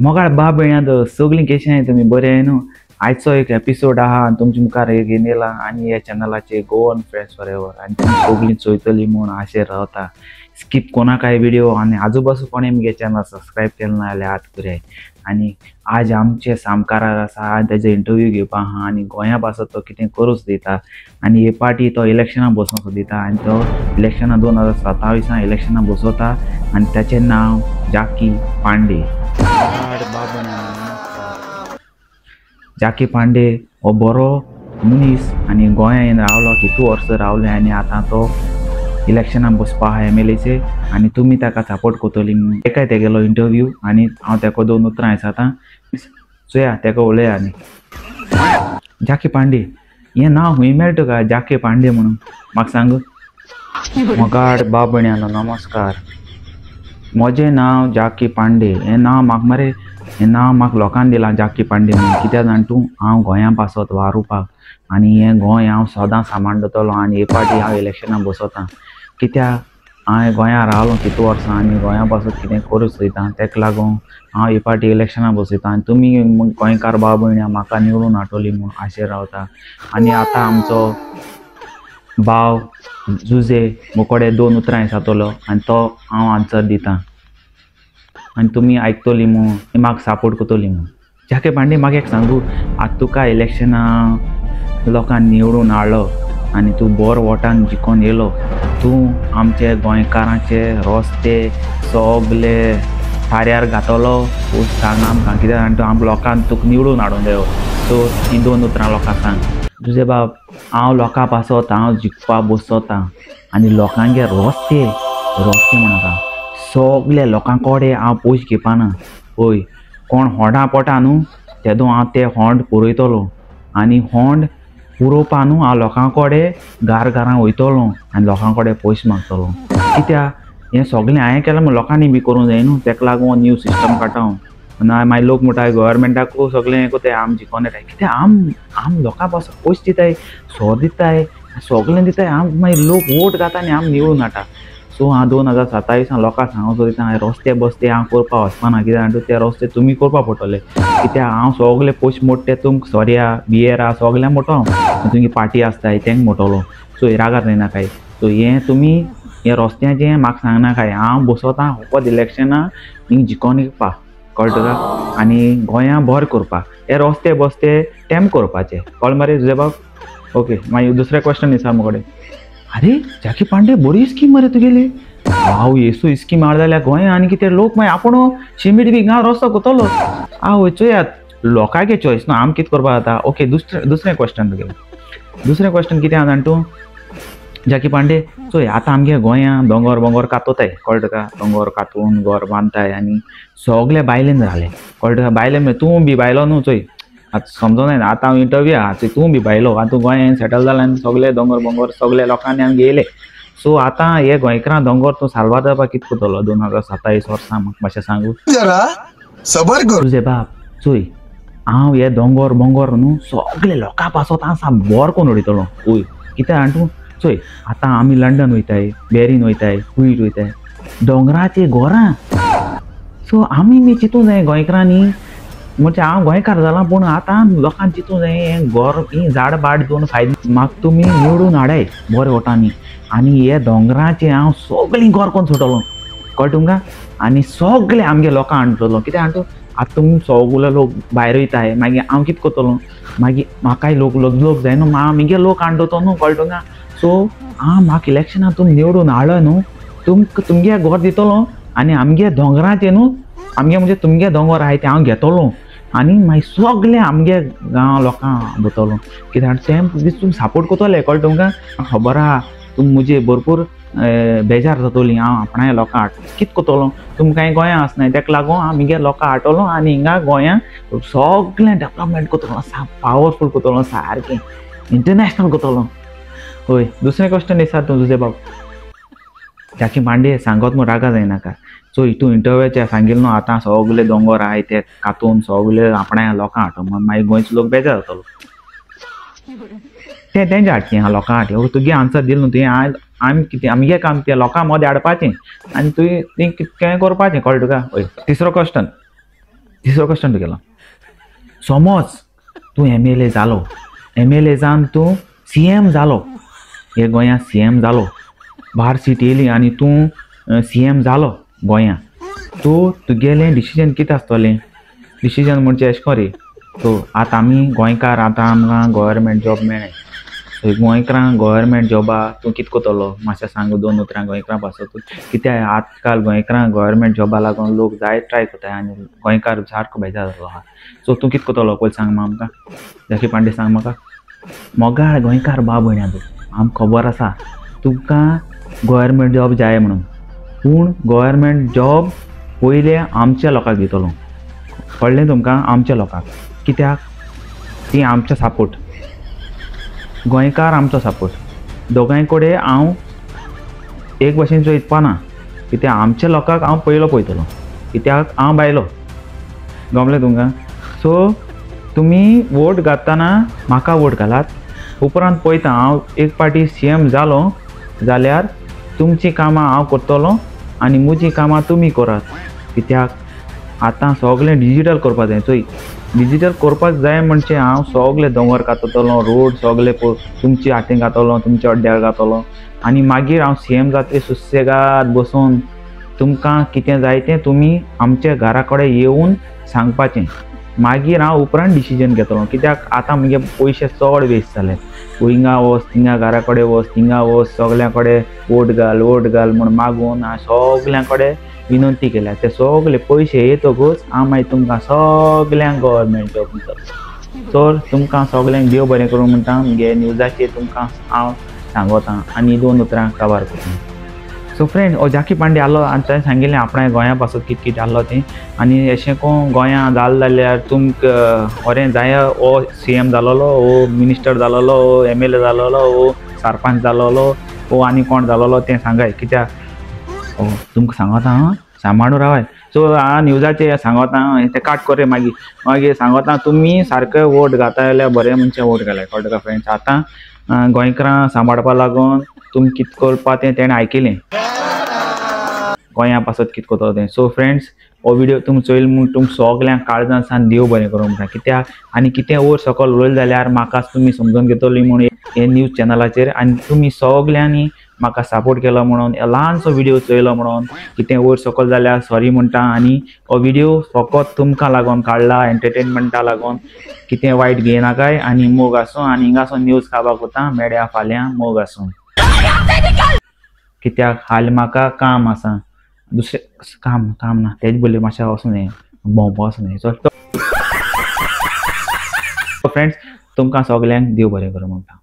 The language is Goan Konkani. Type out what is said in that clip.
मोगाळ बाब भयणांत सगळीं कशीं आहाय तुमी बरें आहाय न्हू. आयचो एक एपिसोड आहा आनी तुमच्या मुखार एक येयला आनी ह्या चॅनलाचेर गोवन फ्रेंड्स फॉर एवर आनी तुमी सगळीं चोयतली म्हूण आशेर रावता. स्कीप कोणाकाय व्हिडिओ आनी आजूबाजू कोणें मुगे चॅनल सबस्क्रायब केलें ना जाल्यार आत कराय. आनी आज आमचे सामकारार आसा आनी तेजो इंटरव्यू घेवपा आहा आनी गोंया पासत तो कितें करूंक दिता आनी हे पाटी तो इलेक्शनाक बसोंक दिता आनी तो इलेक्शनाक 2027 इलेक्शनाक बसोता आनी ताचें नांव जाकी पांडे. जाकी पांडे हो बरो मनीस आनी गोंयांत रावलो कितू वर्सां रावले आनी आतां तो इलेक्शनाक बसपा आहा एमएलएचे आनी तुमी ताका सपोर्ट करतली म्हणून एकाय तेगेलो इंटरव्यू आनी हांव ताका दोन उतरां आयसाता. चोया ताका उलया. आनी जाकी पांडे हें नांव खंय मेळटा तुका जाकी पांडे म्हणून म्हाका सांग. मोगाड बाब भयण्यानो नमस्कार. म्हजें नांव जाकी पांडे. हें नांव म्हाका मरे हें नांव म्हाका लोकांनी दिलां जाकी पांडे म्हणून. कित्याक जाण तूं हांव गोंया पासत वारुपाक आनी हें गोंय हांव सदां सांबाळटलो आनी हे पाटी हांव इलेक्शनाक बसोता. कित्याक हांवें गोंया रावलो कितू वर्सां आनी गोंया पासत कितें करूंक सोदता तेका लागून हांव हे पाटी इलेक्शनाक बसयता आनी तुमी गोंयकार भाव भयणां म्हाका निवडून हाडटली म्हूण आशेर रावता. आनी आतां आमचो भाव जुजे मुकोडे दोन उतरां आयसातलो आनी तो हांव आन्सर दिता आनी तुमी आयकतली म्हूण म्हाका सपोर्ट करतली म्हूण. जाकी पांडे म्हाका एक सांगू, आतां तुका इलेक्शनाक लोकांनी निवडून हाडलो आनी तूं बरो वोटान जिखोन येयलो, तूं आमचे गोंयकारांचे रस्ते सगले थाऱ्यार घातलो सांग आमकां. कित्याक जाण तूं आमकां लोकांक तुका निवडून हाडूंक जायो. सो हीं दोन उतरां लोकांक सांग. तुजे बाब हांव लोकां पासत हांव जिखपा बसता आनी लोकांगे रस्ते रस्ते म्हणटा सगळे लोकां कडेन हांव पयशे घेवपाना. हय कोण होंडा पोटा न्हू तेदो हांव ते होंड पुरयतलो आनी होंड पुरोवपा न्हू हांव लोकां कडेन घार घरां वयतलो आनी लोकां कडेन पयशे मागतलो. कित्याक हें सगळें हांवें केलां म्हूण लोकांनी बी करूंक जाय न्हू. तेका लागून न्यू सिस्टम काडटा हांव. ना मागीर लोक म्हणटा गव्हर्मेंटाकू सगळें हें कोताय आम जिखोन येताय. कित्याक आम लोकां पासून पयशे दिताय सोर दिताय सगळें दिताय आम मागीर लोक वोट घाता आनी आम निवडून हाडटा. सो हांव 2027 लोकांक सांगूंक सोदता हांवें रस्ते बस्ते हांव करपाक वचपाना. कित्याक जाणा ते रस्ते तुमी करपाक पडटले. कित्याक हांव सगळे पयशे मोडटे तुमकां सोऱ्या बियरा सगळ्या मोडटो हांव. तुमची पार्टी आसताय तेंका मोडटलो. सो रागार जायनाकाय. सो हें तुमी हें रस्त्याचें म्हाका सांगनाकाय. हांव बसोता फकत इलेक्शनाक हिंग जिखोन येवपाक कळटा तुका आनी गोंया बरें करपाक हे रस्ते बस्ते टेम करपाचे. कळ्ळें मरे तुजे बाब? ओके मागीर दुसरें क्वेश्चन आसा म्हजे कडेन. अरे जाकी पांडे बरी स्कीम मरे तुगेली. हांव येसू स्कीम हाड जाल्यार गोंया आनी कितें लोक मागीर आपूण शिमीट बी गांव रस्तो करतलो. आवय चोयात लोकांगे चॉयस न्हू आम कितें करपाक जाता. ओके दुसरें क्वेश्चन तुगेलें. दुसरें क्वेश्चन कितें आहा जाण तूं जाकी पांडे? चोय आतां आमगे गोंया दोंगर बोंगर कातोताय कळटा तुका. दोंगर कातून घर बांदताय आनी सगळे बायलेन जाले कळटा तुका. बायले म्हळ्यार तूं बी बायलो न्हू. चोय आतां समजोना आतां हांव इंटरव्यू आहा. चोय तूं बी बायलो आतां तूं गोंयान सेटल जाला आनी सगळे दोंगर बोंगर सगळे लोकांनी आमगे येयले. सो आतां हे गोंयकारां दोंगर तूं साल्वार जावपाक कितें करतलो 2027 वर्सां म्हाका मातशें सांगू. सबर कर तुजे बाब. चोय हांव हे दोंगर बोंगर न्हू सगळे लोकां पासत हांव साम बरो करून उडयतलो. हय कित्याक जाण तूं? चोय आतां आमी लंडन वयताय, बॅरीन वयताय, कुवेट वयताय, दोंगराचीं घरां. सो आमी बी चिंतूंक जाय गोंयकारांनी. म्हणजे हांव गोंयकार जालां पूण आतां लोकांक चिंतूंक जाय हें घर ही झाड भाट दिवन फायदो. म्हाका तुमी निवडून हाडाय बरे वोटांनी आनी हे दोंगराचें हांव सगळीं घर करून सोडटलो कळटा तुमकां. आनी सगळे आमगे लोकांक हाडटलो. कित्याक हाडटा आतां तुमी सगळे लोक भायर वयताय मागीर हांव कितें करतलो? मागीर म्हाकाय लोक लोक जाय न्हू हांव म्हगे लोक हाडटलो न्हू कळटा तुमकां. सो हांव म्हाका इलेक्शनाक तुमी निवडून हाडलो न्हू तुमकां तुमगे घर दितलो आनी आमगे दोंगराचें न्हू आमगे म्हणजे तुमगे दोंगर आहाय तें हांव घेतलो आनी मागीर सगळे आमगे गांव लोकांक दितलो. कित्याक तें दीस तुमी सपोर्ट करतले कळटा तुमकां. खबर आहा तुमी म्हजे भरपूर बेजार जातली हांव आपणाय लोकांक कितें करतलो. तुमकां गोंया आसनाय तेका लागून हांव म्हगे लोकांक हाडटलो आनी हिंगा गोंयांत सगळें डेवलपमेंट करतलो, पावरफूल करतलो, सारकें इंटरनॅशनल करतलो. हय दुसरें क्वेश्चन आसा तूं तुजे बाब. जाकी पांडे सांगत म्हूण रागा जायनाका. चोय तूं इंटरव्यूचे सांगिल्लो न्हू आतां सगळे दोंगर आहाय ते कातून सगळे आपणाय लोकांक हाडटा म्हूण मागीर गोंयचो लोक बेजार जातलो. तें तेंचे हाडचें आहा लोकां हाडचें. तुगे आन्सर दिलो न्हू तुवें आमी कितें आमगे काम तें लोकां मदें हाडपाचें आनी तुवें तें कितें करपाचें कळटा तुका. हय तिसरो क्वेश्चन. तिसरो क्वेश्चन तुगेलो, समज तूं एम एल ए जालो, एम एल ए जावन तूं सी एम जालो, हे गोंयांत सी एम जालो, भार सीट येयली आनी तूं सी एम जालो गोंयांत, सो तुगेलें डिसिजन कितें आसतलें? डिसिजन म्हणजे एशें कोन रे, सो आतां आमी गोंयकार, आतां आमकां गव्हर्मेंट जॉब मेळ्ळें, सो गोंयकारांक गव्हर्मेंट जॉबा तूं कितें करतलो? मातशें सांग दोन उतरां गोंयकारां पासत. कित्याक आजकाल गोंयकारांक गव्हर्मेंट जॉबा लागून लोक जायते ट्राय करताय आनी गोंयकार सारको बेजार जाल्लो आहा. सो तूं कितें करतलो पयलीं सांग आमकां, जाकी पांडे सांग म्हाका. मोगाळ गोंयकार भाव भयण्या, तूं आमकां खबर आसा तुमकां गव्हर्मेंट जॉब जाय म्हणून, पूण गव्हर्मेंट जॉब पयलें आमच्या लोकांक दितलो, कळ्ळें तुमकां? आमच्या लोकांक, कित्याक ती आमच्या सपोर्ट, गोंयकार आमचो सपोर्ट, दोगांय कडेन हांव एक भशेन चोयतपा ना, कित्याक आमच्या लोकांक हांव पयलो पळयतलो, कित्याक हांव बायलो, गमलें तुमकां? सो तुमी वोट घालतना म्हाका वोट घालात, उपरांत पळयता हांव एक पाटी सी एम जालो जाल्यार तुमचीं कामां हांव करतलो आनी म्हजीं कामां तुमी करात. कित्याक आतां सगळें डिजीटल करपाक जाय, चोय डिजीटल करपाक जाय म्हणजे हांव सगळे दोंगर काततलो, रोड सगळे तुमचे हातीन घातलो, तुमच्या अड्ड्यार घातलो आनी मागीर हांव सी एम जातकीर सुसेगाद बसून तुमकां कितें जाय तें तुमी आमच्या घरा कडेन येवन सांगपाचें, मागीर हांव उपरांत डिसिजन घेतलो. कित्याक आतां म्हगे पयशे चड वेस्ट जाले, हिंगा वच थिंगा घरा कडेन वच थिंगा वच, सगल्यां कडेन वोट घाल वोट घाल म्हूण मागून हांव सगल्यां कडेन विनंती केल्या, ते सगळे पयशे येतकूच हांव मागीर तुमकां सगल्यांक गव्हर्मेंट जॉब दितलो. सो तुमकां सगल्यांक देव बरें करूं म्हणटा, म्हगे न्यूजाचेर तुमकां हांव सांगता आनी दोन उतरां काबार करता. सो फ्रेंड, हो जाकी पांडे आहलो आनी ताणें सांगिल्लें आपणा गोंया पासत कितें कितें आहलो तें, आनी एशें कोन्न गोंया जालें जाल्यार तुमकां बरें जाय, हो सी एम जालोलो, हो मिनिस्टर जालोलो, हो एम एल ए जालोलो, हो सरपंच जालोलो, हो आनी कोण जालोलो तें सांगाय, कित्याक हो तुमकां सांगता हांव सांबाळून रावाय. सो हांव न्यूजाचेर सांगता तें काट कोरे, मागीर मागीर सांगता तुमी सारके वोट घाता जाल्यार बरें मनशां वोट घालाय, कळ्ळें तुका फ्रेंड्स? आतां गोंयकारां सांबाळपा लागून तुमी कितें करपा तें तेणें आयकिलें, गोंया पासत कितें करतलो तें. सो फ्रेंड्स, हो व्हिडियो तुमी चोयल म्हूण तुमकां सगल्यांक काळजान सान देव बरें करूं म्हणटा, कित्याक आनी कितें वयर सकयल उलयलें जाल्यार म्हाका तुमी समजून घेतली म्हूण हे न्यूज चॅनलाचेर, आनी तुमी सगल्यांनी म्हाका सपोर्ट केलो म्हणून ल्हानसो व्हिडियो चोयलो म्हणून कितें वयर सकयल जाल्यार सॉरी म्हणटा, आनी हो व्हिडियो फकत तुमकां लागून काडला, एंटरटेनमेंटा लागून, कितें वायट घेयनाकाय आनी मोग आसूं. आनी हिंगासून न्यूज खावपाक वता, मेळया फाल्यां, मोग आसूं. कित्याक हालीं म्हाका काम आसा, दुसरें काम काम ना, तेच बोलले मातशें वचूं न्ही, भोंवपा वचूं न्ही. सो फ्रेंड्स, तुमकां सगल्यांक देव बरें करूं म्हणटा.